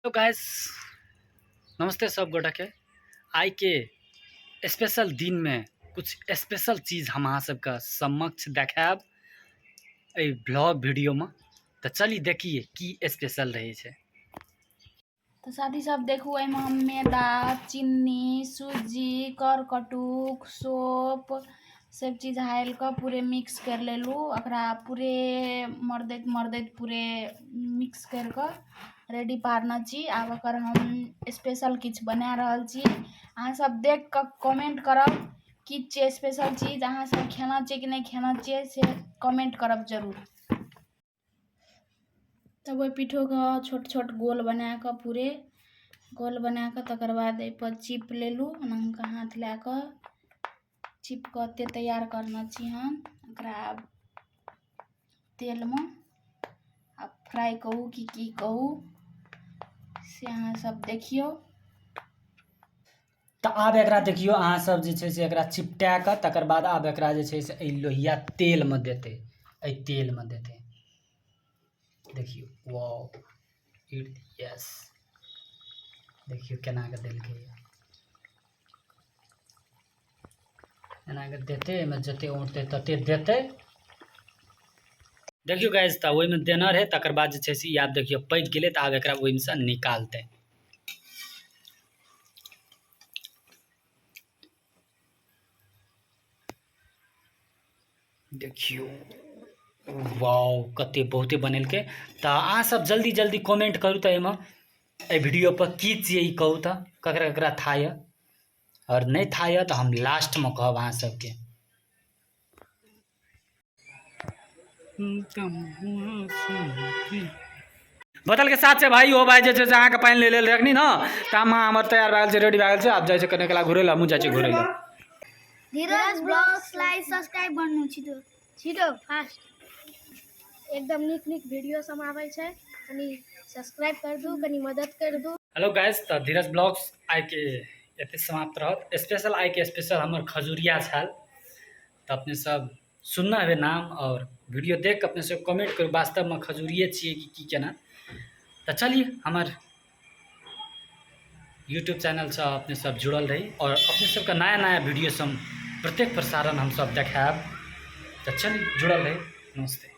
Hello guys, नमस्ते सब गोटा के। आइ के स्पेशल दिन में कुछ स्पेशल चीज हम अहाँ सबके समक्ष देखायब एहि ब्लॉग वीडियो में। तो चली देखिए की स्पेशल रहे छै। तो साथी सब देखू, एहिमे हम मैदा, चीनी, सूजी, करकटुक, सोप सब चीज हालि कऽ पूरे मिक्स करि लेलहुँ। ओकरा पूरे मरदैत मरदैत पूरे मिक्स करि कऽ रेडी पारने छी। आब ओकर हम स्पेशल किछु बना रहल छी। अहाँ सब देख कऽ कमेंट करब की छियै स्पेशल चीज, अहाँ सब खेना छियै कि नहि खेना छियै से कमेंट करब जरूर। तब ओहि पीठोके छोट छोट गोल बना कऽ पूरे गोल बना कऽ तकर बाद एहिपर चिप लेलहुँ। एनाहुके हाथ लए कऽ चिप कऽ ओते तैयार करने छी हम। ओकरा आब तेलमे आब फ्राइ कहू कि की कहू से अहाँ सब देखियौ। तऽ आब एकरा देखियौ अहाँ सब जे छै से एकरा चिपटा कऽ तकर बाद आब एकरा जे छै से एहि लोहिया तेलमे देतै, एहि तेलमे देतै। देखियौ वाओ it yes, देखियौ केना कऽ देलकै, एना कऽ देतै। एहिमे जते औंटतै तते देतै। देखियौ गाइस, तऽ ओहिमे देने रहै। तकर बाद जे छै से ई आब देखियौ पकि गेलै, तऽ आब एकरा ओहिमेसँ निकालतै। देखियौ वाओ कते बहुते बनेलकै। तऽ अहाँ सब जल्दी जल्दी कमेंट करू तऽ एहिमे एहि वीडियो पर की छियै ई कहू तऽ ककरा ककरा था यऽ, और नहि था यऽ तऽ हम लास्टमे कहब अहाँ सबके। बोतल के साथ छै भाई। ओ भाई जे छै से अहाँके पानि ले लेल रखनी ने, तऽ माँ हमर तैयार भए गेल छै, रेडी भए गेल छै। आब जाइ छै कने कला घुरै लए, हमहूँ जाइ छी घुरै लए। धीरज ब्लॉग्स लाइक सब्सक्राइब बनू छिटो छिटो फास्ट। एकदम नीक नीक वीडियो सब आबै छै, कनी सब्सक्राइब कर दू, कनी मदद कर दू। हेलो गाइस, तऽ धीरज ब्लॉग्स आइ के एते समाप्त रहत। स्पेशल आइ के स्पेशल हमर खजुरिया छल। तऽ अपने सब सुनना हेबै नाम और वीडियो देख के अपने सब कमेंट करू वास्तव में खजूरिये छियै कि की केना। तऽ चलिए हमर यूट्यूब चैनलसँ अपने सब जुड़ल रही और अपने सबके नया नया वीडियो सब प्रत्येक प्रसारण हम सब देखायब। तऽ चलिए जुड़ल रही, नमस्ते।